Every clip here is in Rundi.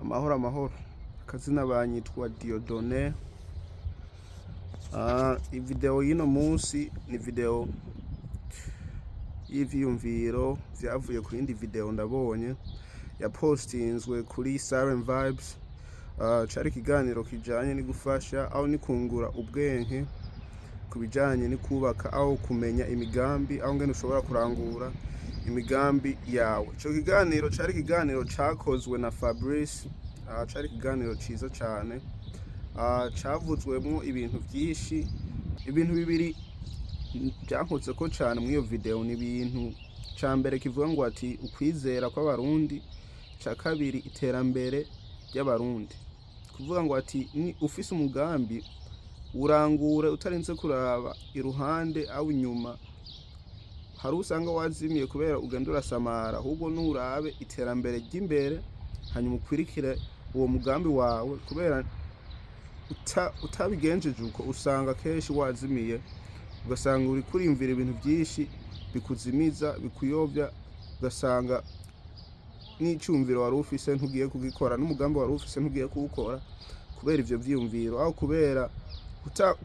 Amahoro amahoro, akazina banyitwa Dieudonné. Ivideo y'ino munsi ni video y'ivyiyumviro vyavuye ku yindi video ndabonye yapostinzwe kuri Siren Vibes. Cari ikiganiro kijanye ni gufasha aho ni kungura ubwenge ku bijanye ni kubaka aho kumenya imigambi, aho ngene ushobora kurangura imigambi yawe. Ico kiganiro cari ikiganiro cakozwe na Fabrice. Cari ikiganiro ciza cane, cavuzwemwo ibintu vyinshi. Ibintu bibiri vyankozeko cane mw'iyo video ni ibintu ca mbere kivuga ngo ati ukwizera kw'Abarundi, ca kabiri iterambere ry'Abarundi. Kuvuga ngo ati ni ufise umugambi urangure utarinze kuraba iruhande aho inyuma, hari usanga wazimiye kubera ugenda urasamara, ahubwo nurabe iterambere ry'imbere, hanyuma ukwirikire uwo mugambi wawe, kubera utabigenjeje uko usanga kenshi wazimiye, ugasanga uriko uriyumvira ibintu vyinshi bikuzimiza, bikuyobya, ugasanga n'iciyumviro wari ufise ntugiye kugikora, n'umugambi wari ufise ntugiye kuwukora kubera ivyo vyiyumviro, aho kubera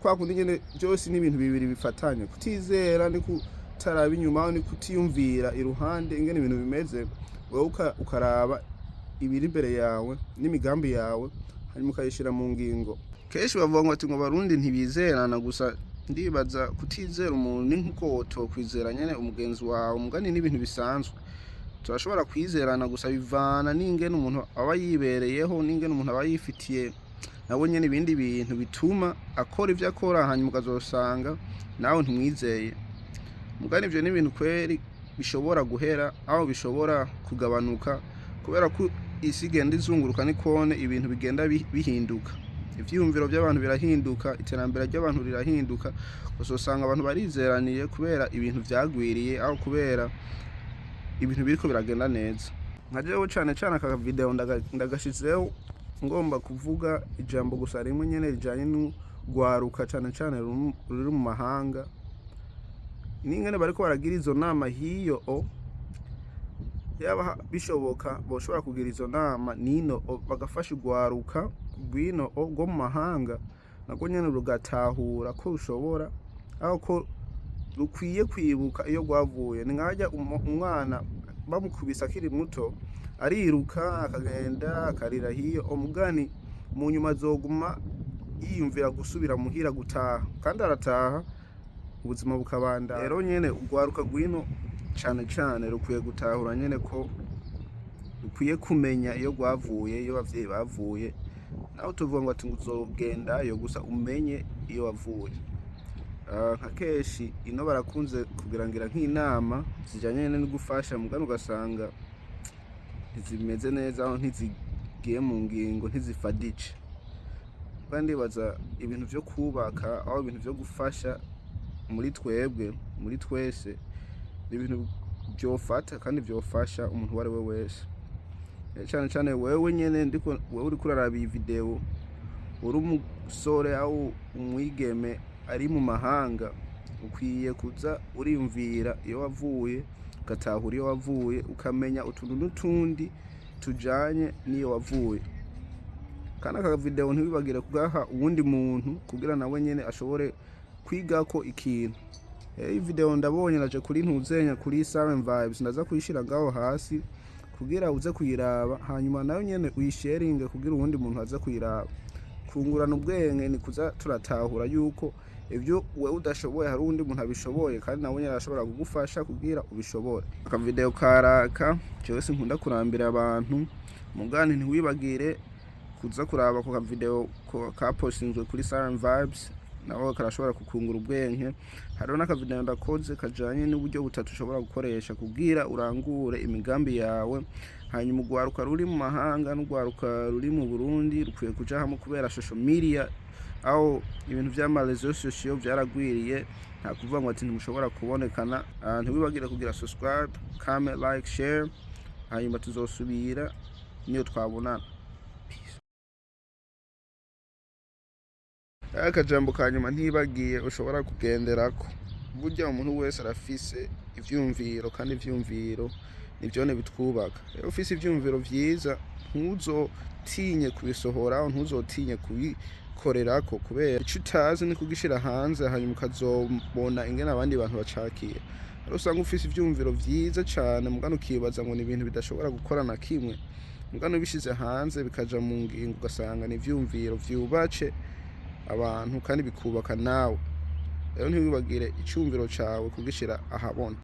kwa kundi nyene. Vyose ni ibintu bibiri bifatanye: kutizera ni kutaraba inyuma, aho ni kutiyumvira iruhande ingene ibintu bimeze, wewe ukaraba ibiri imbere yawe n'imigambi yawe, hanyuma ukayishira mu ngingo. Kenshi bavuga ngo ati ngo Abarundi ntibizerana. Gusa ndibaza kutizera umuntu ni nkuko wotokwizera nyene umugenzi wawe, mugani n'ibintu bisanzwe. Turashobora kwizerana, gusa bivana n'ingene umuntu aba yibereyeho, n'ingene umuntu aba yifitiye nawe nyene ibindi bintu bituma akora ivyo akora, hanyuma ukazosanga nawe ntumwizeye. Mugani ivyo ni ibintu kweri bishobora guhera, aho bishobora kugabanuka, kubera ko isi igenda izunguruka, nikone ibintu bigenda bihinduka, ivyiyumviro by'abantu birahinduka, iterambere ry'abantu rirahinduka. Gusa usanga abantu barizeraniye kubera ibintu vyagwiriye, aho kubera ibintu biriko biragenda neza. Nka jewe cane cane aka video ndagashizeho ngomba kuvuga ijambo gusa rimwe nyene rijanye n'urwaruka, cane cane ruri mu mahanga, n'ingene bariko baragira izo nama hiyo. O yaba bishoboka boshobora kugira izo nama nino o, bagafasha urwaruka rwino o rwo mu mahanga, narwo nyene rugatahura ko rushobora, aho ko rukwiye kwibuka iyo rwavuye. Ni nkaharya umwana bamukubise akiri muto ariruka akagenda akarira hiyo, umugani mu nyuma azoguma yiyumvira gusubira muhira, gutaha, kandi arataha, ubuzima bukabandanya. Rero nyene urwaruka rwino cane cane rukwiye gutahura nyene ko rukwiye kumenya iyo rwavuye, iyo abavyeyi bavuye. Naho tuvuga ngo ati ngo uzogendayo, gusa umenye iyo wavuye. Nka kenshi ino barakunze kugirangira nk'inama zijanye no gufasha, mugani ugasanga ntizimeze neza, aho ntizigiye mu ngingo, ntizifadije. Kandi ndibaza ibintu vyo kubaka, aho ibintu vyo gufasha muri twebwe, muri twese, ni ibintu vyofata kandi vyofasha umuntu uwo ari we wese. Cane cane wewe nyene ndiko, wewe uriko uraraba iyi video, uri umusore aho umwigeme ari mu mahanga, ukwiye kuza uriyumvira iyo wavuye, ugatahura iyo wavuye, ukamenya utuntu n'utundi tujanye n'iyo wavuye. Kandi aka video ntiwibagire kugaha uwundi muntu kugira nawe nyene ashobore kwigako ikintu. Iyi video ndabonye naje kuri ntuzenya kuri Siren Vibes, ndaza kuyishira ngaho hasi kugira uze kuyiraba, hanyuma nayo nyene uyisharinge kugira uwundi muntu aze kuyiraba. Kungurana ubwenge ni kuza turatahura yuko ibyo wewe udashoboye hari uwundi muntu abishoboye, kandi nawe nyene arashobora kugufasha kugira ubishobore. Aka video karaka, jewe sinkunda kurambira abantu, mugani ntiwibagire kuza kuraba ku video kapostinzwe kuri Siren Vibes, nawe karashobora kukungura ubwenge. Hariho n'akavideo ndakoze kajanye n'uburyo butatu ushobora gukoresha kugira urangure imigambi yawe. Hanyuma urwaruka ruri mu mahanga n'urwaruka ruri mu Burundi rukwiye kuja hamwe, kubera social media, aho ibintu vy'ama réseaux sociaux vyaragwiriye, nta kuvuga ngo ati ntimushobora kubonekana. Ntiwibagire kugira subscribe, comment, like, share, hanyuma tuzosubira niyo twabonana. Peace. Akajambo ka nyuma ntibagiye ushobora kugenderako: burya umuntu wese arafise ivyumviro, kandi ivyumviro nivyone bitwubaka. Rero ufise ivyumviro vyiza. Ntuzotinye kubisohora, ntuzotinye kubikorerako, kubera ico utazi ni kugishira hanze, hanyuma ukazobona ingene abandi bantu bacakira. Hari usanga ufise ivyumviro vyiza cane, mugano ukibaza ngo ni ibintu bidashobora gukora na kimwe, mugano ubishize hanze bikaja mu ngingo, ugasanga ni ivyumviro vyubatse abantu kandi bikubaka nawe. Rero ntiwibagire icumviro cawe kugishira ahabona.